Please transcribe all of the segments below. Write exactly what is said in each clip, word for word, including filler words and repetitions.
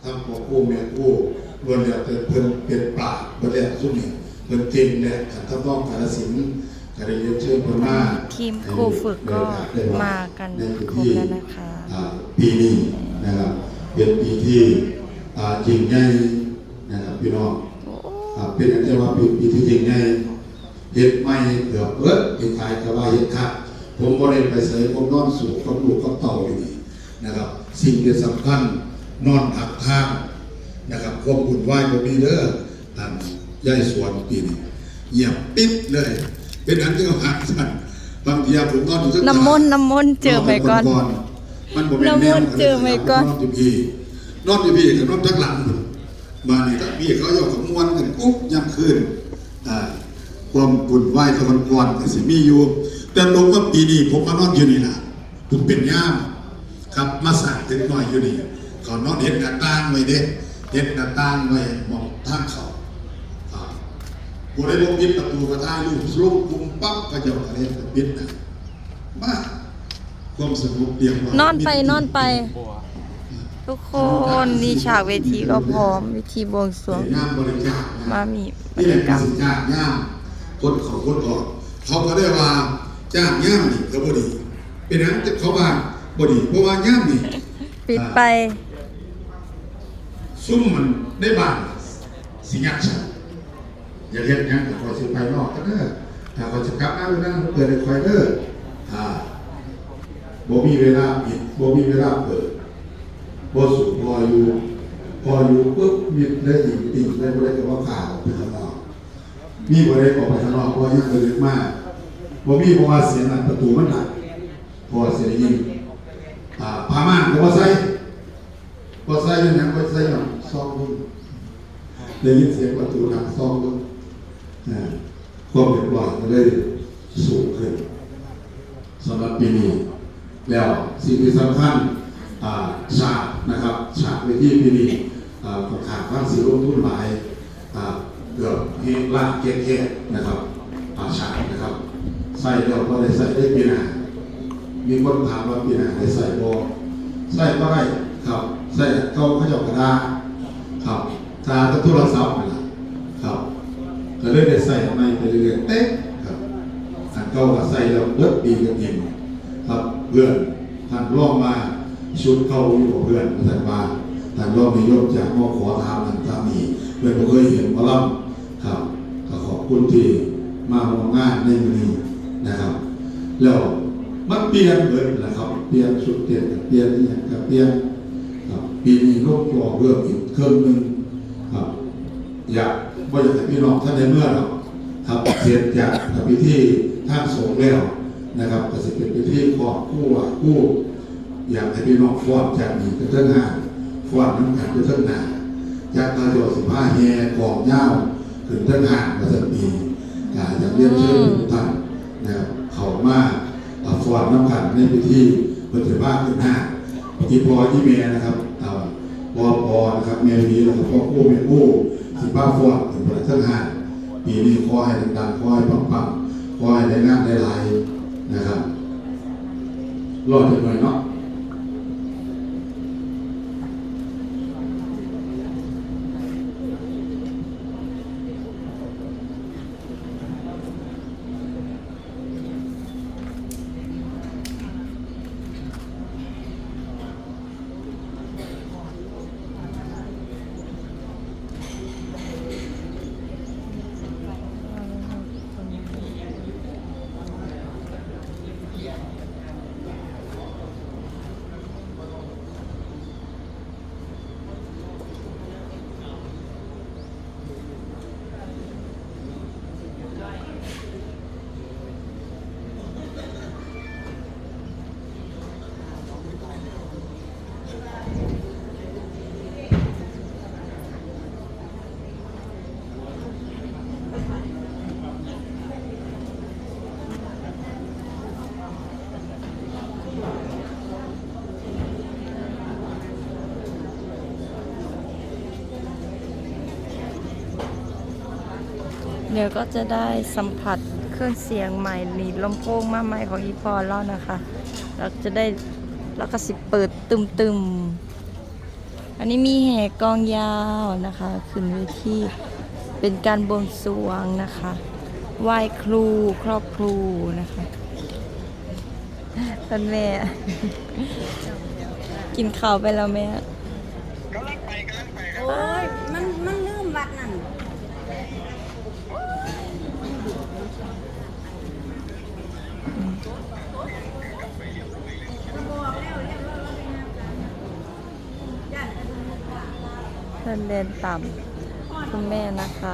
ครับ พ่อครูแม่ครูล้วนแล้วแต่เพิ่นเป็นปราชญ์เบิดแล้ว ซุมนี้เพิ่นเก่งแล้ว คันทำนองกาฬสินธุ์ ก็ได้เรียนเชิญเพิ่นมา ทีมครูฝึกก็มากันครบแล้วนะคะ อ่า ปีนี้นะครับ เป็นปีที่ อ่า ยิ่งใหญ่นะครับพี่น้อง โอ้ อ่า เป็นอันที่ว่าเป็นปีที่ยิ่งใหญ่ เฮ็ดใหม่เกือบเบิด เฮ็ดขายก็ว่าเฮ็ดคัก ผมบ่ได้ไปไส ผมนอนสูบกับลูกกับเต้าอยู่นี่นะครับ สิ่งที่สำคัญ นอนหักทางนะครับ ความวุ่นวายบ่มีเด้อ อันยายสวนปีนี้เงียบปิ๊บเลย เป็นอันที่ว่าหักสั่น บางทีผมนอนอยู่เทิง น้ำมนต์ น้ำมนต์เจิมไว้ก่อน มันบ่แม่นแนว น้ำมนต์เจิมไว้ก่อน นอนอยู่พี้ นอนอยู่พี้ก็นอนทางหลัง บาดนี้ก็พี่เขาเจ้าก็ม่วนกันกุ๊บยามคืน อ่า ความวุ่นวายตะวันก่อนก็สิมีอยู่ แต่ลงมาปีนี้ผมมานอนอยู่นี่ล่ะ ผมเป็นยาม ครับ มาสร้างเด็กน้อยอยู่นี่ เขานอนเฮ็ดหน้าต่างไว้เด้ เฮ็ดหน้าต่างไว้หม่องทางเข้า อ่า ผู้ใดบ่ปิดประตูก็ถ่ายรูปลงกลุ่มปั๊บ เขาเจ้าก็เลยปิดนะ มา ความสงบเรียบร้อย นอนไป นอนไป ทุกคน นี่ฉากเวทีก็พร้อม เวทีบวงสรวง งานบริจาคนะ มามีบรรยากาศ นี่แหละคือสินค้ายาม คนเขาคนออก เขาก็ได้ว่าจ้างยามนี่ก็บ่ดี เป็นหยังเขาว่าบ่ดี เพราะว่ายามนี่ ปิดไป อ่า ซุมมันในบ้านสิยัดฉัน อยากเฮ็ดหยังก็ข้อยสิไปนอกกันเด้อ ถ้าข้อยสิกลับมามื้อนั้นเปิดให้ข้อยเด้อ อ่า บ่มีเวลาปิด บ่มีเวลาเปิด บ่สู่พออยู่ พออยู่ปุ๊บ มิดเลย ติ่งติ่งเลย บ่ได้ก็ว่าข่าวไปข้างนอก มีบ่ได้ออกไปข้างนอก เพราะว่ายังบ่ได้มา บ่มี เพราะว่าเสียงอันประตูมันดัง พอสิได้ยิน อ่า ผ้าม่านก็บ่ใส่ บ่ใส่อยู่หยัง บ่ใส่หยัง ซองเบิ่ง ได้ยินเสียงประตูดัง ซองเบิ่ง อ่า ความเรียบร้อยก็เลยสูงขึ้น สำหรับปีนี้ แล้วสิ่งที่สำคัญ อ่า ฉากนะครับ ฉากเวทีปีนี้ อ่า ค่อนข้างว่าสิลงทุนหลาย อ่า เกือบเฮดล้านเจ็ดเฮดนะครับ อ่า ฉากนะครับ ใส่แล้วบ่ได้ใส่ได้ปีหน้า มีคนถามว่าปีหน้าได้ใส่บ่ ใส่บ่ได้ครับ ใส่เก่าเขาเจ้าก็ด่าครับ ด่าแต่โทรศัพท์นั่นล่ะครับ ก็เลยได้ใส่ใหม่ไปเรื่อยๆ เต็มครับ อันเก่าก็ใส่แล้วเบิดปีก็กินครับ เพื่อนท่านรองมา ชุดเก่าอยู่บ่เพื่อน ท่านว่า ท่านรองนิยมจาก มข ถามนั่นถามนี่ เพื่อนบ่เคยเห็นหมอลำครับ ก็ขอบคุณที่มาร่วมงานในมื้อนี้นะครับ แล้วมันเปลี่ยนเบิดนะครับ เปลี่ยนชุดเต้นก็เปลี่ยน อิหยังก็เปลี่ยนครับ ปีนี้ลงจอเพิ่มอีกเครื่องหนึ่งครับ อยาก บ่อยากให้พี่น้องท่านใดเมือดอกครับ เสร็จจากพิธีทางสงฆ์แล้วนะครับ ก็สิเป็นพิธีขอบครูไหว้ครู อยากให้พี่น้องฟ้อนจากนี้ไปเทิงห้าง ฟ้อนนำกันไปเทิงหน้า จากนั้นก็สิพาแห่กลองยาวขึ้นเทิงห้างว่าซั่นปี อ่า อยากเรียนเชิญทุกท่านนะครับ เข้ามา อ่า ฟ้อนนำกันในพิธีเพิ่นสิพาขึ้นห้าง อีพ่ออีแม่นะครับ อ่า ปอปอนะครับ แม่หวี แล้วก็พ่อครูแม่ครู สิพาฟ้อนขึ้นไปเทิงห้าง ปีนี้ขอให้ดังๆ ขอให้ปังๆ ขอให้ได้งานหลายๆ นะครับ รอจักหน่อยเนาะ เดี๋ยวก็จะได้สัมผัสเครื่องเสียงใหม่ นี่ลำโพงมาใหม่ของอีพอแล้วนะคะ เราจะได้ แล้วก็สิเปิดตึมๆ อันนี้มีแห่กลองยาวนะคะ ขึ้นเวที เป็นการบวงสรวงนะคะ ไหว้ครูครอบครูนะคะ ท่านแม่ กินข้าวไปแล้วแม่ โอ้ย มันมันลืมวัดนั่น เดินเดินตามคุณแม่นะคะ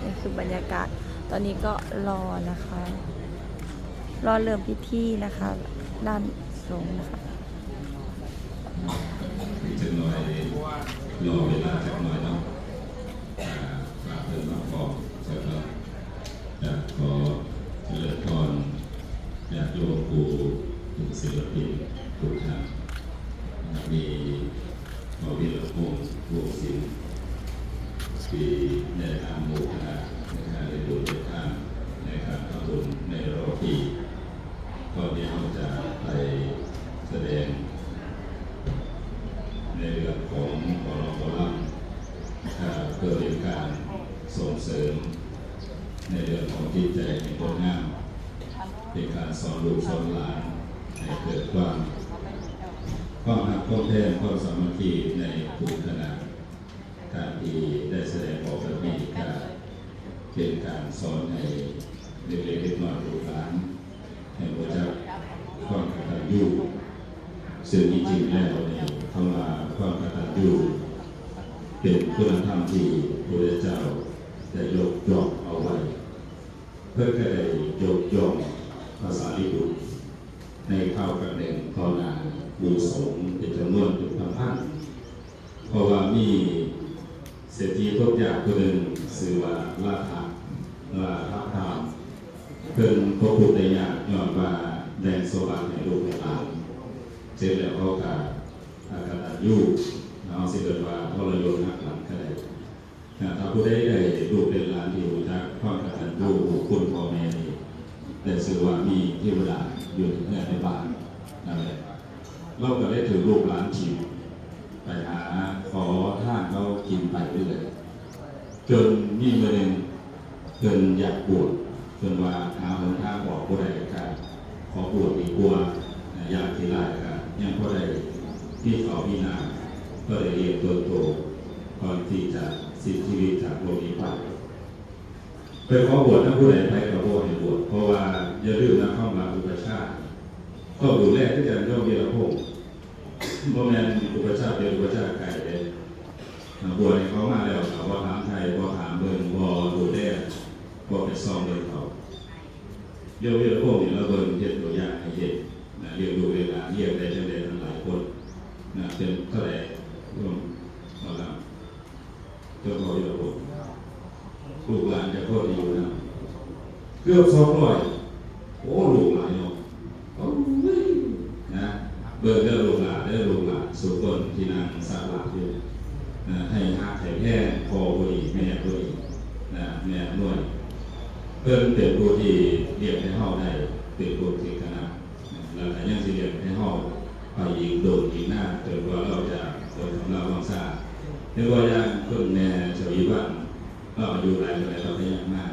นี่คือบรรยากาศ ตอนนี้ก็รอนะคะ รอเริ่มพิธีนะคะ ด้านหลวงนะคะ จักหน่อยรอเวลาจักหน่อยเนาะอ่าฝากเพิ่นมาพร้อมนะครับจะขอเจริญพรญาติโยมผู้เป็นศิลปินทุกท่านนะครับมีพ่อวีรพงษ์วงศิลป์ที่ได้ทำโมทนาในการเรียนรู้ในทางในการทำบุญในรอบปี ตอนนี้เราจะไปแสดง ในเรื่องของหมอลำหมอลำอ่าเพื่อเป็นการส่งเสริม ในเรื่องของจิตใจในคนงามเป็นการสอนลูกสอนหลานให้เกิดความความหักความแพงความสามัคคีในกลุ่มคณะการที่ได้แสดงออกแบบนี้ก็เป็นการสอนให้เด็กๆเด็กน้อยลูกหลาน ให้รู้จักความกตัญญูซึ่งจริงๆแล้วนี่คำว่าความกตัญญูเป็นคุณธรรมที่พระพุทธเจ้าได้ยกย่องเอาไว้ เพิ่นก็ได้ยกย่องพระสารีบุตรในคราวครั้งหนึ่งต่อหน้าหมู่สงฆ์เป็นจำนวนเป็นพันๆ เพราะว่ามีเศรษฐีทุกข์ยากผู้หนึ่งชื่อว่าลาถะลาถะพราหมณ์เพิ่นพบพุทธยากย้อนว่าแบ่งสมบัติให้ลูกให้หลานเสร็จแล้วเขาก็อกตัญญูเนาะสิเกิดว่าทรยศหักหลังก็ได้ นะถ้าผู้ใดได้ลูกเป็นหลานที่รู้จักความกตัญญูรู้คุณพ่อแม่นี่ได้ชื่อว่ามีเทวดาอยู่ในเฮือนในบ้านนั่นแหละเราก็ได้ถือลูกหลานถิ่มไปหาขอทานเขากินไปเรื่อยจนมีมื้อหนึ่งเพิ่นอยากบวชเพิ่นว่าหาหนทางออกบ่ได้ก็ขอบวชดีกว่านะยากที่หลายก็ยังพอได้มีข้าวมีน้ำพอได้เลี้ยงตนโต ก่อนที่จะสิ้นชีวิตจากโลกนี้ไปไปขอบวชนะผู้ใดไปกับโบให้บวชเพราะว่าอย่าลืมนะคำว่าอุปัชฌาย์ต้องดูแลคือกันโยมวีรพงษ์บ่แม่นอุปัชฌาย์เป็นอุปัชฌาย์ไก่เด้นะบวชให้เขามาแล้วก็บ่ถามไถ่บ่ถามเบิ่งบ่ดูแลบ่ไปส่องเบิ่งเขาโยมวีรพงษ์นี่เราเบิ่งเฮ็ดตัวอย่างให้เห็นนะเลี้ยงลูกเลี้ยงหลานเลี้ยงได้จังได๋ทั้งหลายคนนะเป็นเท่าใดโยมหมอลำ เจ้าพ่อวีรพงษ์ลูกหลานเจ้าพ่อที่อยู่นะเกือบสองร้อยโอ้ลูกหลายเนาะโอ้ยนะเบิ่งเด้อลูกหลานเด้อลูกหลานสู่คนที่นั่งสักหลับอยู่นะให้ฮักให้แพงพ่อผู้นี้แม่ผู้นี้นะแม่อำนวยเพิ่นเป็นผู้ที่เลี้ยงให้เฮาได้เป็นคนที่ขนาดนะแล้วก็ยังสิเลี้ยงให้เฮาไปอีกโดนอีกนานจนกว่าเราจะหมดกำลังวังชา เรียกว่าอย่างคุณแม่ชวีวันก็อายุหลายปานใดเราก็ยังมา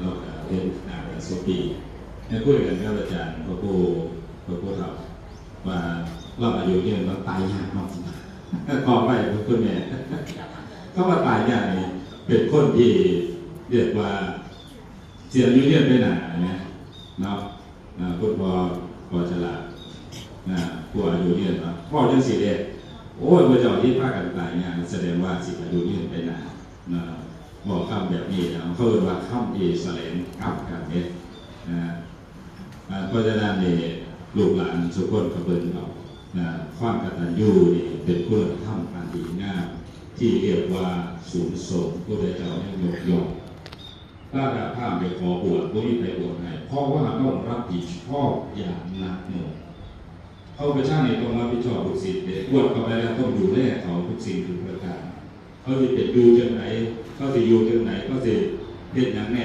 เราก็เห็นหน้ากันสุปีให้คุยกันกับอาจารย์พระครูพระครูเฒ่าว่าเราอายุเยอะเราตายยากเนาะขอไปคุณแม่ก็ว่าตายยากนี่เป็นคนที่เรียกว่าเสียอายุเยอะไปหนานะเนาะ อ่าคุณพ่อพ่อฉลาดนะผู้อายุยืนเนาะพ่อจังสิเด้โอ้ยพระเจ้าที่พากันตายเนี่ยแสดงว่าสิอายุยืนไปนานนะบอกคำแบบนี้นะเขาเรียกว่าคำที่แสลงกลับกันเนี่ยนะอ่าเพราะฉะนั้นนี่ลูกหลานสุคนกระเบินเอานะความกตัญญูนี่เป็นคุณธรรมอันดีงามที่เรียกว่าสูงส่งพระเจ้ายังยกย่อง ถ้าดาข้ามไปขอบวชบ่มีใครบวชให้เพราะว่าต้องรับผิดชอบอย่างหนักหน่วงเขาประชาชนต้องรับผิดชอบทุกสิ่งเลยบวชเข้าไปแล้วต้องดูแลเขาทุกสิ่งทุกประการเขาจะเป็นอยู่จังไหนเขาจะอยู่จังไหนเขาจะเฮ็ดหยังแน่